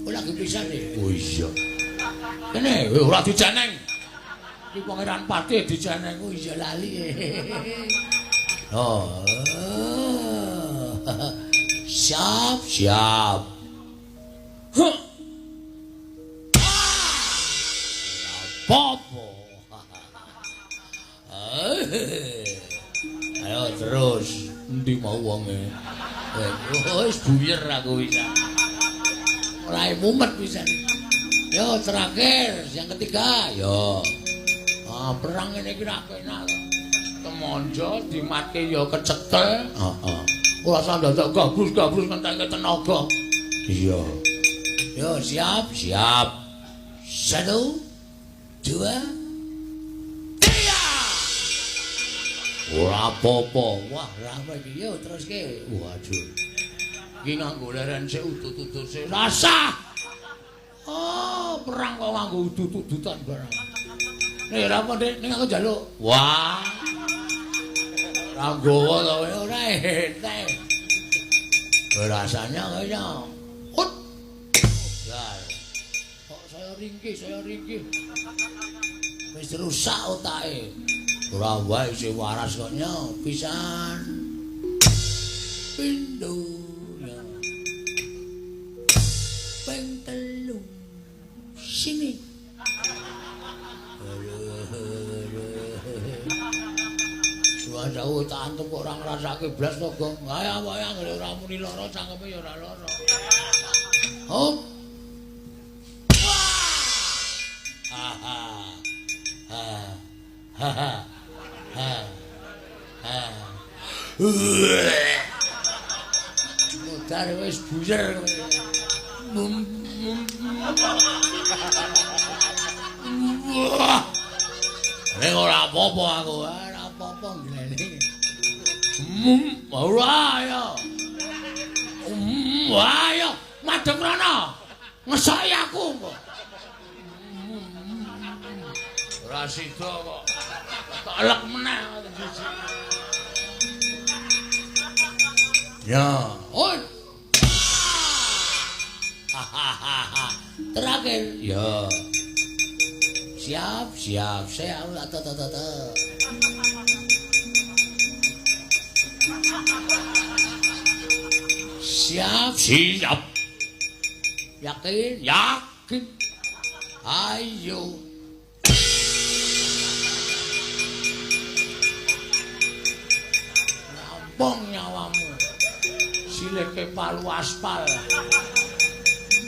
Oh lagi pisan e. Oh iya. Kene ora dijeneng. Iki Pangeran Patih dijeneng. Oh iya lali. Oh. Siap, siap. Huh. Apa-apa. Ayo terus, endi mau wonge? Wis buyer aku bisa. Mulai mumet bisa. Yo terakhir yang ketiga, yo. Ah, perang ini iki ra penak. Temonjo dimatke yo kecekel. Heeh. Ora usah dadak gabrus-gabrus ngentekke tenaga. Iya. Yo siap, siap. 1, 2, 3. Ora apa-apa. Wah, rame iki. Yo teruske. Waduh. Iki nganggo leren sik udut-udut sik. Rasah. Oh, perang kok nganggo udut-udutan barang. Nek ora apa, Dik, ning aku njaluk. Wah. Ora nggawa to ora entek. Rasanya kaya ut. Lah. Kok saya ringkih, saya ringkih. Wis rusak otake. Ora wae isih waras kok nyo pisan. Pindho ya. Ping 3. Sini. Suwan jauh tak antem kok ora ngrasake blas to, Gong. Ayo wae anggere ora muni lara cangkeme ya ora lara. Hop. Ha ha. Ha. Ha ha. Ha. Ha. Mudar wis buyer kowe. Nek ora apa-apa aku, ora apa-apa nglene. Ora ya. Ayo madhep rono. Ngesoki aku kok. Ora sida kok. Tak elek meneh siji. Ya, oi. Terakhir. Ya. Siap, siap. Saya ta. Siap, siap. Yakin, yakin. Ayo. Rampung nyawamu. Sileke palu aspal.